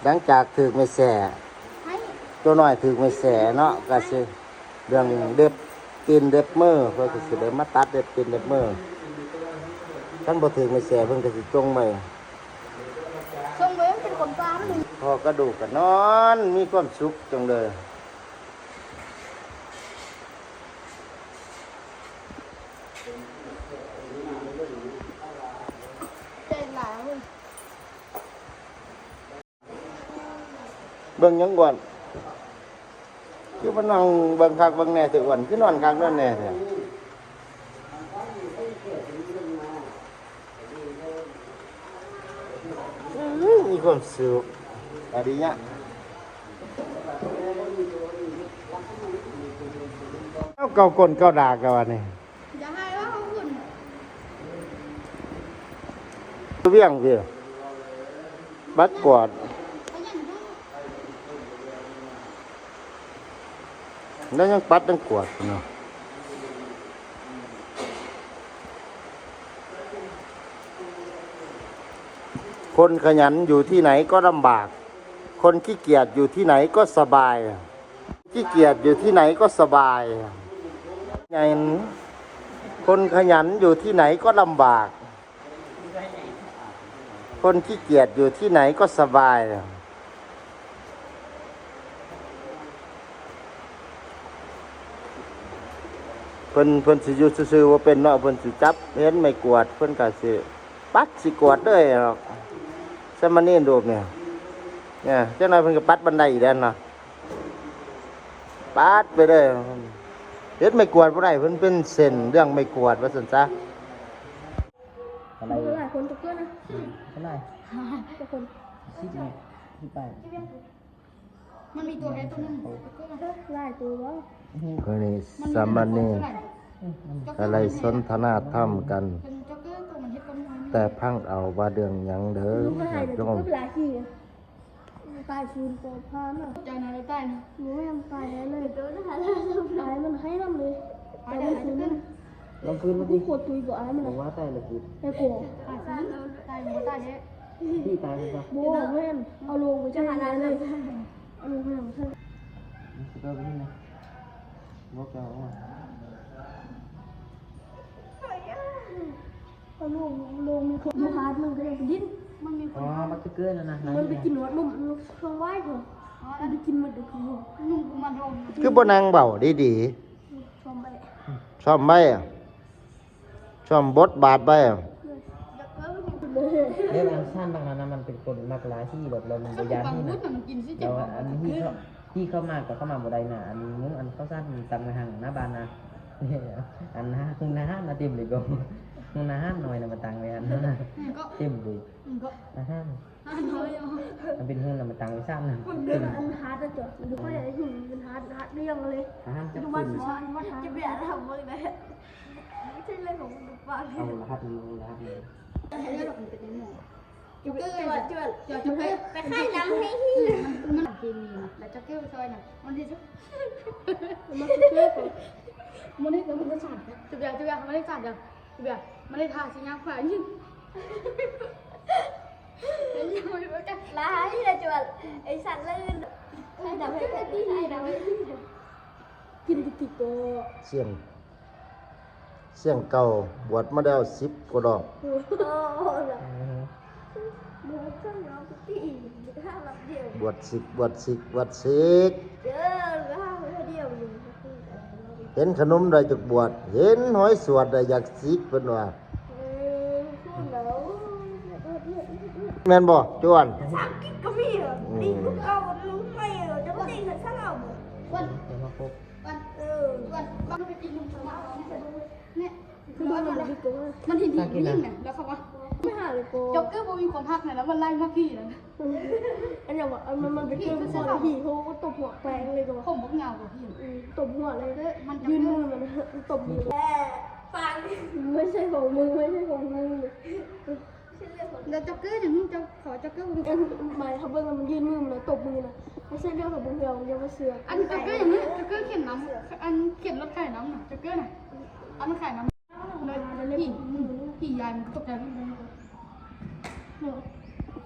ຫຼັງຈາກຖືກແມ່ແຊ້ ໂຕນ້ອຍຖືກແມ່ແຊ້ເນາະ ກໍຊິເລື່ອງເລັບຕີນເລັບມື ເພິ່ນກໍຊິໄດ້ມາຕັດເລັບຕີນເລັບມື ຄັນບໍ່ຖືກແມ່ແຊ້ເພິ່ນກໍຊິຈົ່ງໄວ້ ຈົ່ງໄວ້ ມັນເປັນຂົນປ່າ ມັນ ພໍກະດູກກໍນອນ ມີຄວາມສຸກຈັ່ງເລີຍ. ເບິ່ງຫຍັງ ອ້ວນ? ຄືມານັ່ງເບິ່ງຄັກເບິ່ງແນ່ແທ້ ອ້ວນ? ຄືນອນຄັກນອນແນ່ແທ້? ເອີ ມີຄວາມສຸກ ອາດີຍະ ເອົາເກົາກົ້ນເກົາດາກແລ້ວບັດນີ້. ຢ່າໃຫ້ວ່າເຮົາຂຶ້ນ ວຽງພີ້ ບັດກວາດ ແລ້ວຍັງປັດຍັງກວາດເນາະ. ຄົນຂະຫຍັນຢູ່ທີ່ໃດກໍລຳບາກ ຄົນຂີ້ກຽດຢູ່ທີ່ໃດກໍສະບາຍ. ຂີ້ກຽດຢູ່ທີ່ໃດກໍສະບາຍ ຄົນຂະຫຍັນຢູ່ທີ່ໃດກໍລຳບາກ ຄົນຂີ້ກຽດຢູ່ທີ່ໃດກໍສະບາຍ. ເພິ່ນ ເພິ່ນຊິຢູ່ຊື່ໆບໍ່ເປັນເນາະ ເພິ່ນຊິຈັບເຫັນໄມ້ກວາດ ເພິ່ນກໍຊິປັດຊິກວາດເລີຍດອກ ສາມະເນນຮູບນີ້ ເອີ ຈັກໜ້ອຍເພິ່ນກໍປັດບັນໄດອີກແລ້ວເນາະ. ປາດໄປເດີ ເຮັດໄມ້ກວາດບໍ່ໄດ້ ເພິ່ນເປັນເສັ້ນເລື່ອງໄມ້ກວາດວ່າຊັ້ນຊະ. ເທົ່າໃດ? ຫຼາຍຄົນຈັກເທື່ອນະ? ເທົ່າໃດ? ຈັກຄົນ? ສິບນີ້ ສິບປາຍ. ມັນມີຕົວໃດຕົວໜຶ່ງ ຫຼາຍຕົວບໍ່? ກໍນີ້ສາມະເນນກໍໄດ້ສົນທະນາທຳກັນ ແຕ່ຟັງເອົາວ່າເລື່ອງຫຍັງເດີຍາດໂຍມ. ຕາຍສູນໂຕພານນະ ເຈົ້ານະຕາຍນະ ບໍ່ແມ່ນຕາຍແທ້ເລີຍ ຕາຍມັນໄຫ້ນຳເລີຍ ຕາຍມັນສູນ ລອງຄືນມາຕິ ໂຄດຕຸ້ຍບໍ່ອາຍມັນ ວ່າຕາຍລະກິດ ແຕ່ກໍຕາຍ ຕາຍບໍ່ຕາຍແທ້ ທີ່ຕາຍບໍ່ແມ່ນ ເອົາລົງໄປໃສ່ເລີຍ ເອົາລົງໄປໃສ່ ເອົາລົງໄປໃສ່ ເອົາລົງ ລົງມີຄົນຢູ່ຫາດໜຶ່ງກໍຍັງໄປຫຼິ້ນ ມັນມີຄົນ ອໍ ບັກຕະເກີນນັ້ນນະ ມັນໄປກິນຮອດນົມເຄື່ອງໄຫວ້ພຸ້ນ ອໍ ມັນໄປກິນໝົດເລີຍ ນົມມັນລົງ ຄືບໍ່ນັ່ງເວົ້າດີໆ ຊ້ອມໄວ້ ຊ້ອມໄວ້ ຊ້ອມບົດບາດໄວ້ ເອີ ເລື່ອງອັນຊັ້ນບາງນັ້ນນະ ມັນເປັນຄົນມັກລາຮີ ແບບລາວມັນບໍ່ຢ້ານຮີນະ ລາວອັນຮີ ທີ່ເຂົ້າມາກໍເຂົ້າມາບໍ່ໄດ້ນະ ອັນມຸ້ງອັນເຂົ້າສານມັນຕັ້ງໄວ້ທາງໜ້າບ້ານນະ ອັນຫາ ຫຸ້ນອາຫານນະເຕັມເລີຍກໍ ຫຸ້ນອາຫານນ້ອຍນະມາຕັ້ງໄວ້ຫັ້ນນະ ເຕັມເລີຍ ອາຫານ ອາຫານນ້ອຍ ມັນເປັນຫຸ້ນນະມາຕັ້ງໄວ້ຊັ້ນນະ ເປັນອັນຫາດນະ ເຈົ້າ ຢູ່ຂ້ອຍໄດ້ຫຸ້ນເປັນຫາດ ຫາດລ້ຽງເລີຍ ອາຫານຈັບ ຈະເບີດທຳເບິ່ງໄດ້ ເອົາລະຫັດໜຶ່ງ ລະຫັດໜຶ່ງ ເຈົ້າເກີດ ເຈົ້າເກີດ ໄປຂາຍນ້ຳໃຫ້ ມັນ ມັນກິນນີ້ນະ ແລ້ວເຈົ້າເກີດໄປຊ່ອຍນະ ມັນຊິ ມັນຊິເກີດ ມັນໄດ້ເກີດ ມັນໄດ້ສາດ ຈຸບຢາ ຈຸບຢາ ມັນໄດ້ສາດ ຈຸບຢາ ມັນໄດ້ທາຊິຍາມຂວາຍ ຫຼາຍລະຈວດ ໄອ້ສັດເລີຍ ໃຫ້ດຳ ໃຫ້ດຳ ໃຫ້ດຳ ກິນຕິດໆ ກໍ ສຽງ ສຽງເກົ່າ ບວດມາແລ້ວສິບກວ່າດອກ ໂອ້ ລະ ອືຮຶ ບວດສິກ ບວດສິກ ບວດສິກ ເຫັນຂະໜົມໄດ້ຈັກບວດ ເຫັນຫອຍສວດໄດ້ຢາກສິກ ເພິ່ນວ່າ ແມ່ນບໍ່ ຈວນ? ພາສາອັງກິດກໍມີເອີ ອືມ ດີກວ່າເກົ່າ ລຸງໃໝ່ເອີ ຈະມາຕິງກັນຊະລາວບໍ່ ເອີ ເອີ ມັນເຫັນຜູ້ຍິງນະ ແລ້ວເຂົາວ່າ ໄປຫາເລີຍໂກ ຈັອກເກີບໍ່ມີຄວາມຮັກນະ ແລ້ວມັນໄລ່ມາພີ້ນະ ອັນຫຍັງວະ ອັນມັນ ມັນໄປເກີດ ມັນບໍ່ມີ ໂຫ ຕົບຫົວແປງເລີຍໂຕ ຜົມບັກຍາວກວ່າພີ້ນະ ອືມ ຕົບຫົວເລີຍ ມັນ ຍື່ນມືມັນ ຕົບມື ແຕ່ປານ ໄມ່ໃຊ່ຂອງມຶງ ໄມ່ໃຊ່ຂອງມຶງ ແລ້ວຈັອກເກີຫຍັງ ເຈົ້າຂໍຈັອກເກີ ເອີ ໝາຍເຂົາເບິ່ງ ມັນຍື່ນມື ມັນຕົບມືນະ ບໍ່ໃຊ່ເລື່ອງຂອງມຶງ ເຮົາຢ່າມາເຊື່ອ ອັນຈັອກເກີຫຍັງ ຈັອກເກີຂຽນນຳ ອັນຂຽນລົດຂາຍນຳນະ ຈັອກເກີນະ ອັນຂາຍນຳ ແລ້ວຜີ ຜີຍາຍມັນຕົກໃຈ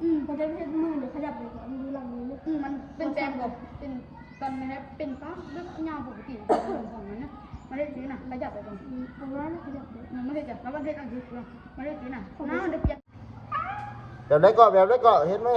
ອືມ ມັນຈະເຮັດມືນີ້ຂະຫຍັບໄປກ່ອນ ຢູ່ຫຼັງມືນີ້ ອືມ ມັນເປັນແປງບໍ່? ເປັນຕອນນີ້ແຫຼະ ເປັນປາກແບບຍາວປົກກະຕິຂອງມັນນະ ມັນເຮັດຈັ່ງຊີ້ນະ ຂະຫຍັບໄປກ່ອນ ອືມ ປະມານຂະຫຍັບໄປ ອືມ ມັນເຮັດຈັ່ງ ແລ້ວມັນເຮັດອັນນີ້ ມັນເຮັດຈັ່ງຊີ້ນະ ໜ້າມັນຈະປ່ຽນ ແບບໃດກໍ ແບບໃດກໍ ເຮັດໄໝ?